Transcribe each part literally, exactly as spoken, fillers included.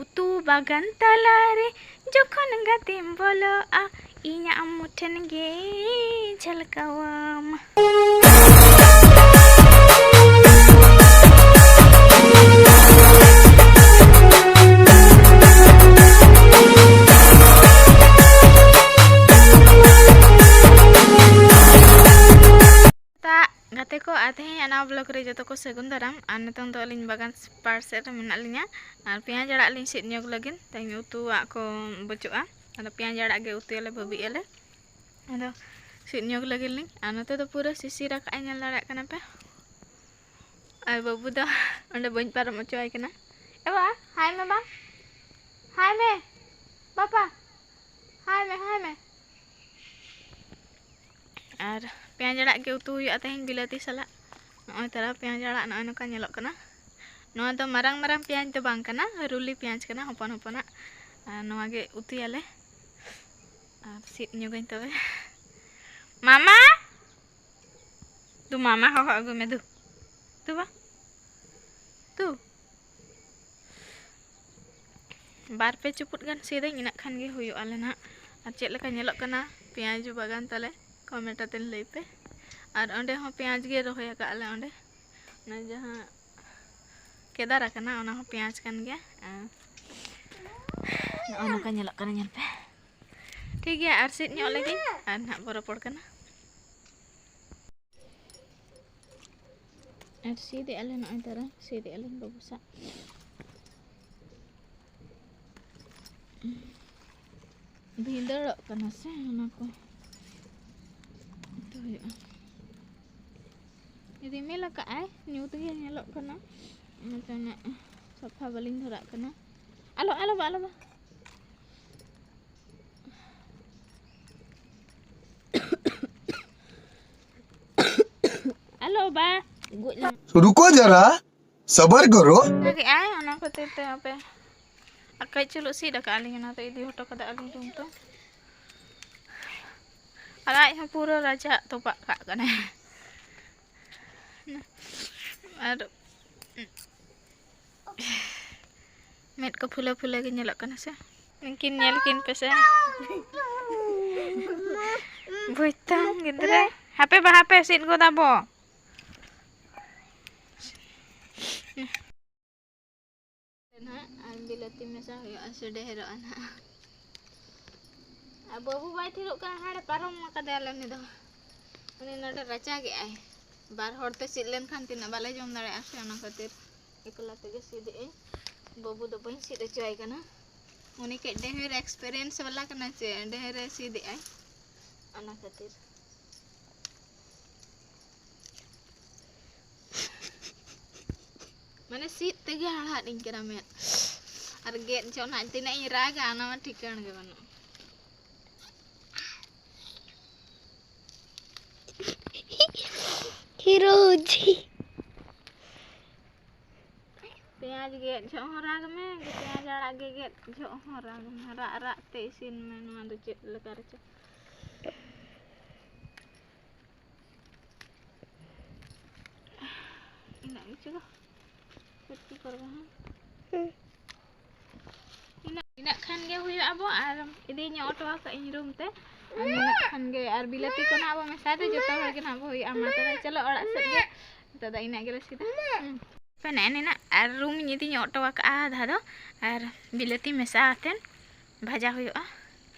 ᱩᱛᱩ ᱵᱟᱜᱟᱱ ᱛᱟᱞᱟᱨᱮ ᱡᱚᱠᱷᱚᱱ ᱜᱟᱛᱮᱢ ᱵᱚᱞᱚᱜᱼᱟ, ᱤᱧᱟᱜ ᱢᱩᱴᱷᱟᱹᱱ ᱜᱮ ᱡᱷᱟᱞᱠᱟᱣᱟᱢ᱾ ᱥᱮᱛᱟᱜ ᱜᱟᱛᱮ ᱠᱚ, ᱟᱨ ᱛᱮᱦᱮᱧ ᱟᱜ ᱱᱟᱣᱟ vlog ᱨᱮ ᱡᱚᱛᱚ ᱠᱚ ᱥᱟᱹᱜᱩᱱ ᱫᱟᱨᱟᱢ᱾ ᱟᱨ ᱱᱤᱛᱚᱝ ᱫᱚ ᱟᱹᱞᱤᱧ ᱵᱟᱜᱟᱱ ᱯᱟᱲ ᱥᱮᱫ ᱨᱮ ᱢᱮᱱᱟᱜ ᱞᱤᱧᱟ᱾ ᱟᱨ ᱯᱮᱸᱭᱟᱡᱽ ᱟᱲᱟᱜ ᱞᱤᱧ ᱥᱤᱫ ᱧᱚᱜ ᱞᱟᱹᱜᱤᱫ, ᱛᱮᱦᱮᱧ ᱩᱛᱩᱣᱟᱜ ᱠᱚ ᱵᱟᱹᱪᱩᱜᱼᱟ᱾ ᱟᱫᱚ ᱯᱮᱸᱭᱟᱡᱽ ᱟᱲᱟᱜ ᱜᱮ ᱩᱛᱩᱭᱟᱞᱮ, ᱵᱷᱟᱹᱵᱤᱭᱮᱫᱼᱟ ᱞᱮ᱾ ᱟᱫᱚ ᱥᱤᱫ ᱧᱚᱜ ᱞᱟᱹᱜᱤᱫ ᱞᱤᱧ᱾ ᱟᱨ ᱱᱚᱛᱮ ᱫᱚ ᱯᱩᱨᱟᱹ ᱥᱤᱥᱤᱨ ᱟᱠᱟᱫᱼᱟᱭ, ᱧᱮᱞ ᱫᱟᱲᱮᱭᱟᱜ ᱠᱟᱱᱟ ᱯᱮ᱾ ᱟᱨ ᱵᱟᱹᱵᱩ ᱫᱚ ᱚᱸᱰᱮ ᱵᱟᱹᱧ ᱯᱟᱨᱚᱢ ᱦᱚᱪᱚᱣᱟᱭ ᱠᱟᱱᱟ᱾ ᱮ ᱵᱟ, ᱦᱟᱭ ᱢᱮ ᱵᱟ, ᱦᱟᱭ ᱢᱮ ᱵᱟᱯᱟ, ᱦᱟᱭ ᱢᱮ, ᱦᱟᱭ ᱢᱮ᱾ ᱟᱨ ᱯᱮᱸᱭᱟᱡᱽ ᱟᱲᱟᱜ ᱜᱮ ᱩᱛᱩ ᱦᱩᱭᱩᱜᱼᱟ ᱛᱮᱦᱮᱧ, ᱵᱤᱞᱟᱹᱛᱤ ᱥᱟᱞᱟᱜ᱾ ᱱᱚᱜᱼᱚᱭ ᱛᱟᱨᱟ ᱯᱮᱸᱭᱟᱡᱽ ᱟᱲᱟᱜ ᱱᱚᱜᱼᱚᱭ ᱱᱚᱝᱠᱟ ᱧᱮᱞᱚᱜ ᱠᱟᱱᱟ᱾ ᱱᱚᱣᱟ ᱫᱚ ᱢᱟᱨᱟᱝ ᱢᱟᱨᱟᱝ ᱯᱮᱸᱭᱟᱡᱽ ᱫᱚ ᱵᱟᱝ ᱠᱟᱱᱟ, ᱨᱩᱞᱤ ᱯᱮᱸᱭᱟᱡᱽ ᱠᱟᱱᱟ, ᱦᱚᱯᱚᱱ ᱦᱚᱯᱚᱱᱟᱜ᱾ ᱟᱨ ᱱᱚᱣᱟ ᱜᱮ ᱩᱛᱩᱭᱟᱞᱮ᱾ ᱟᱨ ᱥᱤᱫ ᱧᱚᱜᱟᱹᱧ ᱛᱚᱵᱮ᱾ ᱢᱟᱢᱟ, ᱫᱩ ᱢᱟᱢᱟ ᱦᱚᱦᱚ ᱟᱹᱜᱩ ᱢᱮ ᱫᱩ᱾ ᱫᱩ ᱵᱟ, ᱫᱩ᱾ ᱵᱟᱨ ᱯᱮ ᱪᱩᱯᱩᱫ ᱜᱟᱱ ᱥᱤᱫᱟᱹᱧ, ᱤᱱᱟᱹᱜ ᱠᱷᱟᱱ ᱜᱮ ᱦᱩᱭᱩᱜᱼᱟ ᱞᱮ ᱱᱟᱦᱟᱜ᱾ ᱟᱨ ᱪᱮᱫ ᱞᱮᱠᱟ ᱧᱮᱞᱚᱜ ᱠᱟᱱᱟ ᱯᱮᱸᱭᱟᱡᱽ ᱵᱟᱜᱟᱱ ᱛᱟᱞᱮ, comment ᱟᱛᱮᱱ ᱞᱟᱹᱭ ᱯᱮ᱾ ᱟᱨ ᱚᱸᱰᱮ ᱦᱚᱸ ᱯᱮᱸᱭᱟᱡᱽ ᱜᱮ ᱨᱚᱦᱚᱭ ᱟᱠᱟᱫ ᱞᱮ, ᱚᱸᱰᱮ ᱚᱱᱟ ᱡᱟᱦᱟᱸ ᱠᱮᱫᱟᱨ ᱟᱠᱟᱱᱟ, ᱚᱱᱟ ᱦᱚᱸ ᱯᱮᱸᱭᱟᱡᱽ ᱠᱟᱱ ᱜᱮᱭᱟ᱾ ᱟᱨ ᱱᱚᱜᱼᱚᱭ ᱱᱚᱝᱠᱟ ᱧᱮᱞᱚᱜ ᱠᱟᱱᱟ, ᱧᱮᱞ ᱯᱮ᱾ ᱴᱷᱤᱠ ᱜᱮᱭᱟ, ᱟᱨ ᱥᱤᱫ ᱧᱚᱜ ᱞᱮᱜᱮ, ᱟᱨ ᱱᱟᱦᱟᱜ ᱵᱚ ᱨᱚᱯᱚᱲ ᱠᱟᱱᱟ᱾ ᱟᱨ ᱥᱤᱫ ᱮᱫᱼᱟ ᱞᱮ ᱱᱚᱜᱼᱚᱭ ᱛᱟᱨᱟ, ᱥᱤᱫ ᱮᱫᱼᱟ ᱞᱤᱧ ᱵᱟᱹᱵᱩ ᱥᱟᱶ᱾ ᱵᱷᱤᱸᱫᱟᱹᱲᱚᱜ ᱠᱟᱱᱟ ᱥᱮ, ᱚᱱᱟ ᱠᱚ ᱩᱛᱩ ᱦᱩᱭᱩᱜᱼᱟ᱾ ᱨᱤᱢᱤᱞ ᱟᱠᱟᱫᱼᱟᱭ, ᱧᱩᱛ ᱜᱮ ᱧᱮᱞᱚᱜ ᱠᱟᱱᱟ, ᱚᱱᱟᱛᱮ ᱩᱱᱟᱹᱜ ᱥᱟᱯᱷᱟ ᱵᱟᱹᱞᱤᱧ ᱫᱷᱚᱨᱟᱜ ᱠᱟᱱᱟ᱾ ᱟᱞᱚ, ᱟᱞᱚ ᱵᱟ, ᱟᱞᱚ ᱵᱟ᱾ ᱟᱞᱚ ᱵᱟ, ᱜᱚᱡ ᱞᱮᱱ᱾ रुको जरा, सबर करो। ᱫᱟᱜᱮᱜᱼᱟᱭ, ᱚᱱᱟ ᱠᱷᱟᱹᱛᱤᱨ ᱛᱮ ᱦᱟᱯᱮ ᱟᱨ ᱠᱟᱹᱡ ᱪᱩᱞᱩᱜ ᱥᱤᱫ ᱟᱠᱟᱫ ᱞᱤᱧ, ᱚᱱᱟᱛᱮ ᱤᱫᱤ ᱦᱚᱴᱚ ᱠᱟᱫᱟ ᱟᱹᱞᱤᱧ room ᱛᱮ᱾ ᱟᱨ ᱟᱡ ᱦᱚᱸ ᱯᱩᱨᱟᱹ ᱨᱟᱡᱟᱜ ᱛᱚᱯᱟᱜ ᱠᱟᱜ ᱠᱟᱱᱟᱭ᱾ ᱟᱨ ᱢᱮᱫ ᱠᱚ ᱯᱷᱩᱞᱟᱹ ᱯᱷᱩᱞᱟᱹ ᱜᱮ ᱧᱮᱞᱚᱜ ᱠᱟᱱᱟ ᱥᱮ? ᱩᱱᱠᱤᱱ ᱧᱮᱞ ᱠᱤᱱ ᱯᱮᱥᱮ᱾ ᱵᱩᱡᱽ ᱛᱟᱢ ᱜᱤᱫᱽᱨᱟᱹ᱾ ᱦᱟᱯᱮ ᱵᱟ, ᱦᱟᱯᱮ, ᱥᱤᱫ ᱜᱚᱫᱟ ᱵᱚ᱾ ᱱᱟᱦᱟᱜ ᱟᱨ ᱵᱤᱞᱟᱹᱛᱤ ᱢᱮᱥᱟ ᱦᱩᱭᱩᱜᱼᱟ ᱥᱮ ᱰᱷᱮᱨᱚᱜᱼᱟ ᱱᱟᱦᱟᱜ᱾ ᱟᱨ ᱵᱟᱹᱵᱩ ᱵᱟᱭ ᱛᱷᱤᱨᱚᱜ ᱠᱟᱱᱟ, ᱦᱟᱸᱰᱮ ᱯᱟᱨᱚᱢ ᱟᱠᱟᱫᱮᱭᱟᱞᱮ ᱩᱱᱤ ᱫᱚ᱾ ᱩᱱᱤ ᱱᱚᱰᱮ ᱨᱟᱪᱟ ᱠᱮᱜᱼᱟᱭ᱾ ᱵᱟᱨ ᱦᱚᱲ ᱛᱮ ᱥᱤᱫ ᱞᱮᱱᱠᱷᱟᱱ ᱛᱤᱱᱟᱹᱜ ᱵᱟᱞᱮ ᱡᱚᱢ ᱫᱟᱲᱮᱭᱟᱜᱼᱟ ᱥᱮ, ᱚᱱᱟ ᱠᱷᱟᱹᱛᱤᱨ ᱮᱠᱞᱟ ᱛᱮᱜᱮ ᱥᱤᱫ ᱮᱜᱼᱟᱹᱧ᱾ ᱵᱟᱹᱵᱩ ᱫᱚ ᱵᱟᱹᱧ ᱥᱤᱫ ᱦᱚᱪᱚᱣᱟᱭ ᱠᱟᱱᱟ᱾ ᱩᱱᱤ ᱠᱟᱹᱡ ᱰᱷᱮᱨ experience ᱵᱟᱞᱟ ᱠᱟᱱᱟᱭ ᱥᱮ, ᱰᱷᱮᱨᱮ ᱥᱤᱫ ᱮᱜᱼᱟᱭ, ᱚᱱᱟ ᱠᱷᱟᱹᱛᱤᱨ᱾ ᱢᱟᱱᱮ ᱥᱤᱫ ᱛᱮᱜᱮ ᱦᱟᱲᱦᱟᱫ ᱤᱧ ᱠᱟᱱᱟ ᱢᱮᱫ᱾ ᱟᱨ ᱜᱮᱫ ᱡᱚᱦᱚᱜ ᱱᱟᱜ ᱛᱤᱱᱟᱹᱜ ᱤᱧ ᱨᱟᱜᱟ, ᱚᱱᱟ ᱢᱟ ᱴᱷᱤᱠᱟᱹᱬ ᱜᱮ ᱵᱟᱹᱱᱩᱜᱼᱟ᱾ ᱦᱤᱨᱳᱡᱤ᱾ ᱯᱮᱸᱭᱟᱡᱽ ᱜᱮᱫ ᱡᱚᱦᱚᱜ ᱦᱚᱸ ᱨᱟᱜᱽ ᱢᱮ, ᱯᱮᱸᱭᱟᱡᱽ ᱟᱲᱟᱜ ᱜᱮ ᱜᱮᱫ ᱡᱚᱦᱚᱜ ᱦᱚᱸ ᱨᱟᱜᱽ ᱢᱮ, ᱨᱟᱜ ᱨᱟᱜ ᱛᱮ ᱤᱥᱤᱱ ᱢᱮ᱾ ᱱᱚᱣᱟ ᱫᱚ ᱪᱮᱫ ᱞᱮᱠᱟ ᱨᱮᱪᱚ᱾ ᱤᱱᱟᱹᱜ ᱠᱤᱪᱷᱩ ᱫᱚ ᱪᱮᱫ ᱠᱚ ᱠᱚᱨᱟᱣᱟ ᱦᱟᱸᱜ? ᱦᱩᱸ᱾ ᱤᱱᱟᱹᱜ, ᱤᱱᱟᱹᱜ ᱠᱷᱟᱱ ᱜᱮ ᱦᱩᱭᱩᱜᱼᱟ ᱵᱚ, ᱟᱨ ᱤᱫᱤ ᱧᱚᱜ ᱦᱚᱴᱚ ᱠᱟᱜ ᱤᱧ ᱨᱩᱢ ᱛᱮ᱾ ᱟᱨ ᱱᱤᱱᱟᱹᱜ ᱠᱷᱟᱱ ᱜᱮ, ᱟᱨ ᱵᱤᱞᱟᱹᱛᱤ ᱠᱚ ᱱᱟᱜ ᱵᱚ ᱢᱮᱥᱟᱭ ᱛᱮ ᱡᱚᱛᱚ ᱦᱚᱲ ᱜᱮ ᱱᱟᱜ ᱵᱚ ᱦᱩᱭᱩᱜᱼᱟ᱾ ᱢᱟ ᱛᱚᱵᱮ ᱪᱚᱞᱚ ᱚᱲᱟᱜ ᱥᱮᱫ ᱜᱮ, ᱱᱤᱛᱚᱜ ᱫᱚ ᱤᱱᱟᱹᱜ ᱜᱮᱞᱮ ᱥᱤᱫᱟ᱾ ᱦᱩᱸ᱾ ᱯᱮ ᱱᱮᱜᱼᱮ ᱱᱤᱱᱟᱹᱜ ᱟᱨ ᱨᱩᱢ ᱤᱧ ᱤᱫᱤ ᱧᱚᱜ ᱦᱚᱴᱚ ᱠᱟᱜᱼᱟ ᱟᱫᱷᱟ ᱫᱚ, ᱟᱨ ᱵᱤᱞᱟᱹᱛᱤ ᱢᱮᱥᱟ ᱟᱛᱮᱱ ᱵᱷᱟᱡᱟ ᱦᱩᱭᱩᱜᱼᱟ᱾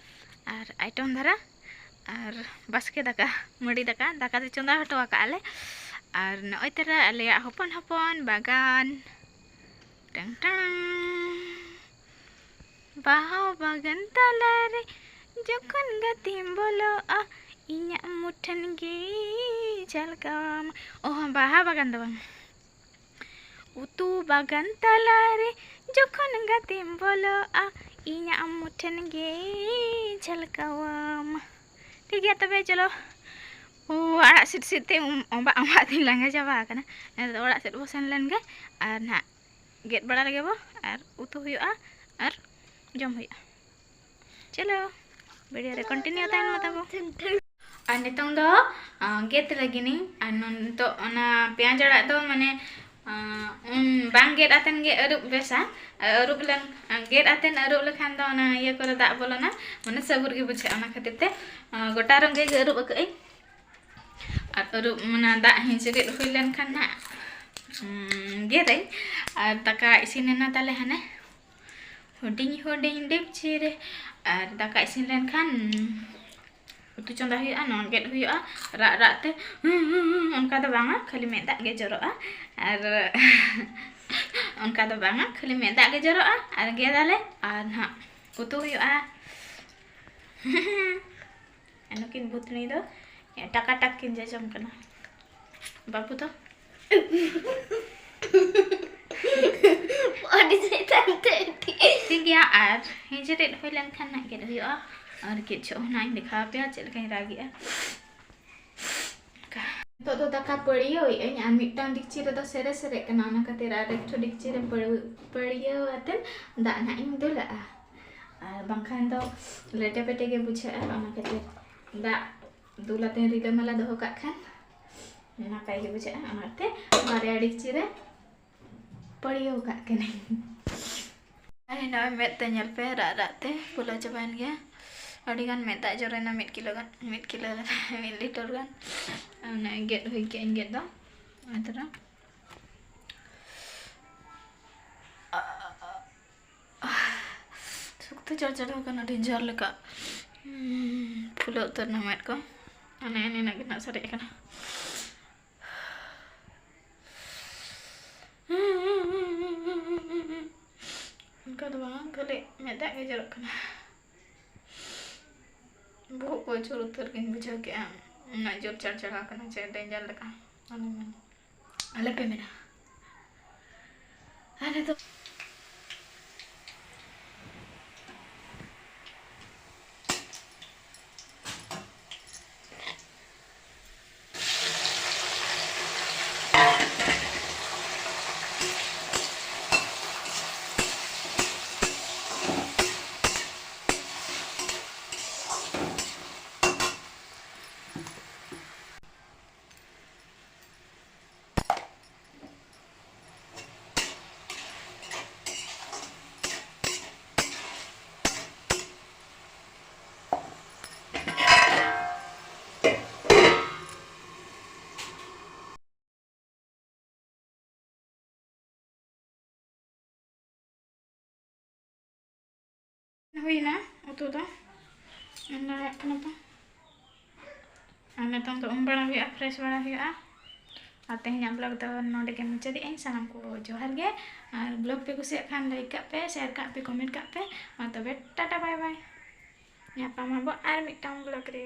ᱟᱨ item ᱫᱷᱟᱨᱟ ᱟᱨ ᱵᱟᱥᱠᱮ ᱫᱟᱠᱟ, ᱢᱟᱹᱰᱤ ᱫᱟᱠᱟ, ᱫᱟᱠᱟ ᱫᱚ ᱪᱚᱸᱫᱟ ᱦᱚᱴᱚ ᱟᱠᱟᱫᱼᱟ ᱞᱮ᱾ ᱟᱨ ᱱᱚᱜᱼᱚᱭ ᱛᱟᱨᱟ ᱟᱞᱮᱭᱟᱜ ᱦᱚᱯᱚᱱ ᱦᱚᱯᱚᱱ ᱵᱟᱜᱟᱱ᱾ ᱴᱟᱝ ᱴᱟᱝ᱾ ᱵᱟᱦᱟ ᱵᱟᱜᱟᱱ ᱛᱟᱞᱟᱨᱮ ᱡᱚᱠᱷᱚᱱ ᱜᱟᱛᱮᱢ ᱵᱚᱞᱚᱜᱼᱟ, ᱤᱧᱟᱜ ᱢᱩᱴᱷᱟᱹᱱ ᱜᱮ ᱡᱷᱟᱞᱠᱟᱣᱟᱢᱟ᱾ ᱚ, ᱵᱟᱦᱟ ᱵᱟᱜᱟᱱ ᱫᱚ ᱵᱟᱝ᱾ ᱩᱛᱩ ᱵᱟᱜᱟᱱ ᱛᱟᱞᱟᱨᱮ ᱡᱚᱠᱷᱚᱱ ᱜᱟᱛᱮᱢ ᱵᱚᱞᱚᱜᱼᱟ, ᱤᱧᱟᱜ ᱢᱩᱴᱷᱟᱹᱱ ᱜᱮ ᱡᱷᱟᱞᱠᱟᱣᱟᱢᱟ᱾ ᱴᱷᱤᱠ ᱜᱮᱭᱟ ᱛᱚᱵᱮ, ᱪᱚᱞᱚ᱾ ᱳ, ᱟᱲᱟᱜ ᱥᱤᱫ ᱥᱤᱫ ᱛᱮ ᱚᱵᱟᱜ ᱚᱵᱟᱜ ᱛᱤᱧ ᱞᱟᱸᱜᱟ ᱪᱟᱵᱟ ᱟᱠᱟᱱᱟ᱾ ᱱᱤᱛᱚᱜ ᱫᱚ ᱚᱲᱟᱜ ᱥᱮᱫ ᱵᱚ ᱥᱮᱱ ᱞᱮᱱ ᱜᱮ, ᱟᱨ ᱱᱟᱦᱟᱜ ᱜᱮᱫ ᱵᱟᱲᱟ ᱞᱮᱜᱮ ᱵᱚ, ᱟᱨ ᱩᱛᱩ ᱦᱩᱭᱩᱜᱼᱟ ᱟᱨ ᱡᱚᱢ ᱦᱩᱭᱩᱜᱼᱟ᱾ ᱪᱚᱞᱚ, video ᱨᱮ continue ᱛᱟᱦᱮᱱ ᱢᱟ ᱛᱟᱵᱚ᱾ ᱟᱨ ᱱᱤᱛᱚᱝ ᱫᱚ, ᱟ, ᱜᱮᱫ ᱞᱟᱹᱜᱤᱫ ᱤᱧ᱾ ᱟᱨ ᱱᱤᱛᱚᱜ ᱚᱱᱟ ᱯᱮᱸᱭᱟᱡᱽ ᱟᱲᱟᱜ ᱫᱚ ᱢᱟᱱᱮ, ᱟᱸ, ᱩᱱ ᱵᱟᱝ ᱜᱮᱫ ᱟᱛᱮᱱ ᱜᱮ ᱟᱹᱨᱩᱵ ᱵᱮᱥᱟ᱾ ᱟᱹᱨᱩᱵ ᱞᱮᱱ, ᱜᱮᱫ ᱟᱛᱮᱱ ᱟᱹᱨᱩᱵ ᱞᱮᱠᱷᱟᱱ ᱫᱚ ᱚᱱᱟ ᱤᱭᱟᱹ ᱠᱚᱨᱮ ᱫᱟᱜ ᱵᱚᱞᱚᱱᱟ, ᱢᱟᱱᱮ ᱥᱟᱹᱵᱩᱨ ᱜᱮ ᱵᱩᱡᱷᱟᱹᱜᱼᱟ᱾ ᱚᱱᱟ ᱠᱷᱟᱹᱛᱤᱨ ᱛᱮ, ᱟᱸ, ᱜᱚᱴᱟ ᱨᱚᱝᱜᱮ ᱜᱮ ᱟᱹᱨᱩᱵ ᱟᱠᱟᱫᱟᱹᱧ᱾ ᱟᱨ ᱟᱹᱨᱩᱵ, ᱚᱱᱟ ᱫᱟᱜ ᱦᱤᱸᱡᱨᱤᱫ ᱦᱩᱭ ᱞᱮᱱᱠᱷᱟᱱ ᱱᱟᱜ, ᱩᱸ, ᱜᱮᱫᱟᱹᱧ᱾ ᱟᱨ ᱫᱟᱠᱟ ᱤᱥᱤᱱ ᱮᱱᱟ ᱛᱟᱞᱮ ᱦᱟᱱᱮ ᱦᱩᱰᱤᱧ ᱦᱩᱰᱤᱧ ᱰᱮᱠᱪᱤ ᱨᱮ᱾ ᱟᱨ ᱫᱟᱠᱟ ᱤᱥᱤᱱ ᱞᱮᱱᱠᱷᱟᱱ ᱩᱛᱩ ᱪᱚᱸᱫᱟ ᱦᱩᱭᱩᱜᱼᱟ, ᱱᱚᱣᱟ ᱜᱮᱫ ᱦᱩᱭᱩᱜᱼᱟ ᱨᱟᱜ ᱨᱟᱜ ᱛᱮ, ᱦᱩᱸ, ᱦᱩᱸ, ᱦᱩᱸ, ᱚᱱᱠᱟ ᱫᱚ ᱵᱟᱝᱟ, ᱠᱷᱟᱹᱞᱤ ᱢᱮᱫ ᱫᱟᱜ ᱜᱮ ᱡᱚᱨᱚᱜᱼᱟ᱾ ᱟᱨ ᱚᱱᱠᱟ ᱫᱚ ᱵᱟᱝᱟ, ᱠᱷᱟᱹᱞᱤ ᱢᱮᱫ ᱫᱟᱜ ᱜᱮ ᱡᱚᱨᱚᱜᱼᱟ᱾ ᱟᱨ ᱜᱮᱫᱟᱞᱮ ᱟᱨ ᱱᱟᱦᱟᱜ ᱩᱛᱩ ᱦᱩᱭᱩᱜᱼᱟ᱾ ᱱᱩᱠᱤᱱ ᱵᱷᱩᱛᱱᱤ ᱫᱚ ᱴᱟᱠᱟ ᱴᱟᱠ ᱠᱤᱱ ᱡᱚᱡᱚᱢ ᱠᱟᱱᱟ᱾ ᱵᱟᱹᱵᱩ ᱫᱚ ᱟᱹᱰᱤ ᱥᱟᱭᱛᱟᱱ ᱛᱮ ᱴᱷᱤᱠ ᱜᱮᱭᱟ, ᱟᱨ ᱦᱤᱸᱡᱨᱤᱫ ᱦᱩᱭ ᱞᱮᱱᱠᱷᱟᱱ ᱱᱟᱜ ᱜᱮᱫ ᱦᱩᱭᱩᱜᱼᱟ᱾ ᱟᱨ ᱜᱮᱫ ᱡᱚᱦᱚᱜ ᱦᱚᱸ ᱱᱟᱜ ᱤᱧ ᱫᱮᱠᱷᱟᱣ ᱟᱯᱮᱭᱟ ᱪᱮᱫ ᱞᱮᱠᱟᱧ ᱨᱟᱜᱮᱜᱼᱟ᱾ ᱱᱤᱛᱚᱜ ᱫᱚ ᱫᱟᱠᱟ ᱯᱟᱹᱲᱭᱟᱹᱣᱮᱫ ᱟᱹᱧ, ᱟᱨ ᱢᱤᱫᱴᱟᱝ ᱰᱮᱠᱪᱤ ᱨᱮᱫᱚ ᱥᱮᱨᱮ ᱥᱮᱨᱮᱜ ᱠᱟᱱᱟ, ᱚᱱᱟ ᱠᱷᱟᱹᱛᱤᱨ ᱟᱨ ᱮᱠᱴᱩ ᱰᱮᱠᱪᱤ ᱨᱮ ᱯᱟᱹᱲ-, ᱯᱟᱹᱲᱭᱟᱹᱣ ᱟᱛᱮᱫ ᱫᱟᱜ ᱱᱟᱜ ᱤᱧ ᱫᱩᱞᱟᱜᱼᱟ᱾ ᱟᱨ ᱵᱟᱝᱠᱷᱟᱱ ᱫᱚ ᱞᱮᱴᱮ ᱯᱮᱴᱮ ᱜᱮ ᱵᱩᱡᱷᱟᱹᱜᱼᱟ, ᱚᱱᱟ ᱠᱷᱟᱹᱛᱤᱨ ᱫᱟᱜ ᱫᱩᱞ ᱟᱛᱮ ᱨᱤᱞᱟᱹᱢᱟᱞᱟ ᱫᱚᱦᱚ ᱠᱟᱜ ᱠᱷᱟᱱ ᱱᱟᱯᱟᱭ ᱜᱮ ᱵᱩᱡᱷᱟᱹᱜᱼᱟ᱾ ᱚᱱᱟᱛᱮ ᱵᱟᱨᱭᱟ ᱰᱮᱠᱪᱤ ᱨᱮ ᱯᱟᱹᱲᱭᱟᱹᱣ ᱠᱟᱜ ᱠᱟᱹᱱᱟᱹᱧ᱾ ᱟᱨ ᱱᱚᱜᱼᱚᱭ ᱢᱮᱫ ᱛᱮ ᱧᱮᱞ ᱯᱮ, ᱨᱟᱜ ᱨᱟᱜ ᱛᱮ ᱯᱷᱩᱞᱟᱹᱣ ᱪᱟᱵᱟᱭᱮᱱ ᱜᱮᱭᱟ᱾ ᱟᱹᱰᱤ ᱜᱟᱱ ᱢᱮᱫ ᱫᱟᱜ ᱡᱚᱨᱚᱭᱮᱱᱟ, ᱢᱤᱫ ᱠᱤᱞᱳ ᱜᱟᱱ, ᱢᱤᱫ ᱠᱤᱞᱳ ᱜᱟᱱ, ᱢᱤᱫ ᱞᱤᱴᱟᱨ ᱜᱟᱱ᱾ ᱚᱱᱮ ᱜᱮᱫ ᱦᱩᱭ ᱠᱮᱫ ᱟᱹᱧ ᱜᱮᱫ ᱫᱚ᱾ ᱱᱚᱜᱼᱚᱭ ᱛᱚᱨᱟ᱾ ᱥᱚᱠᱛᱚ ᱪᱟᱲ ᱪᱟᱲ ᱟᱠᱟᱱᱟ, ᱟᱹᱰᱤ ᱡᱳᱨ ᱞᱮᱠᱟ᱾ ᱯᱷᱩᱞᱟᱹᱣ ᱩᱛᱟᱹᱨ ᱮᱱᱟ ᱢᱮᱫ ᱠᱚ᱾ ᱢᱟᱱᱮ ᱱᱤᱱᱟᱹᱜ ᱜᱮ ᱱᱟᱜ ᱥᱟᱨᱮᱡ ᱟᱠᱟᱱᱟ᱾ ᱚᱱᱠᱟ ᱫᱚ ᱵᱟᱝ, ᱠᱷᱟᱹᱞᱤ ᱢᱮᱫ ᱫᱟᱜ ᱜᱮ ᱡᱚᱨᱚᱜ ᱠᱟᱱᱟ᱾ ᱵᱚᱦᱚᱜ ᱠᱚ ᱟᱹᱪᱩᱨ ᱩᱛᱟᱹᱨ ᱜᱤᱧ ᱵᱩᱡᱷᱟᱹᱣ ᱠᱮᱜᱼᱟ, ᱩᱱᱟᱹᱜ ᱡᱳᱨ ᱪᱟᱲ ᱪᱟᱲ ᱟᱠᱟᱱᱟ ᱪᱮ ᱰᱮᱧᱡᱟᱨ ᱞᱮᱠᱟ᱾ ᱟᱞᱚᱢ ᱢᱮᱱᱟ, ᱟᱞᱚᱯᱮ ᱢᱮᱱᱟ᱾ ᱟᱨ ᱱᱤᱛᱚᱜ ᱦᱩᱭᱱᱟ ᱩᱛᱩ ᱫᱚ, ᱤᱥᱤᱱ ᱫᱟᱲᱮᱭᱟᱜ ᱠᱟᱱᱟ ᱯᱮ᱾ ᱟᱨ ᱱᱤᱛᱚᱝ ᱫᱚ ᱩᱢ ᱵᱟᱲᱟ ᱦᱩᱭᱩᱜᱼᱟ, ᱯᱷᱨᱮᱥ ᱵᱟᱲᱟ ᱦᱩᱭᱩᱜᱼᱟ᱾ ᱟᱨ ᱛᱮᱦᱮᱧᱟᱜ ᱵᱞᱚᱜ ᱫᱚ ᱱᱚᱰᱮ ᱜᱮ ᱢᱩᱪᱟᱹᱫᱮᱜ ᱟᱹᱧ᱾ ᱥᱟᱱᱟᱢ ᱠᱚ ᱡᱚᱦᱟᱨ ᱜᱮ᱾ ᱟᱨ ᱵᱞᱚᱜ ᱯᱮ ᱠᱩᱥᱤᱭᱟᱜ ᱠᱷᱟᱱ ᱞᱟᱭᱤᱠ ᱠᱟᱜ ᱯᱮ, ᱥᱮᱭᱟᱨ ᱠᱟᱜ ᱯᱮ, ᱠᱚᱢᱮᱱᱴ ᱠᱟᱜ ᱯᱮ᱾ ᱢᱟ ᱛᱚᱵᱮ ᱴᱟᱴᱟ ᱵᱟᱭ ᱵᱟᱭ, ᱧᱟᱯᱟᱢ ᱟᱵᱚ ᱟᱨ ᱢᱤᱫᱴᱟᱝ ᱵᱞᱚᱜ ᱨᱮ᱾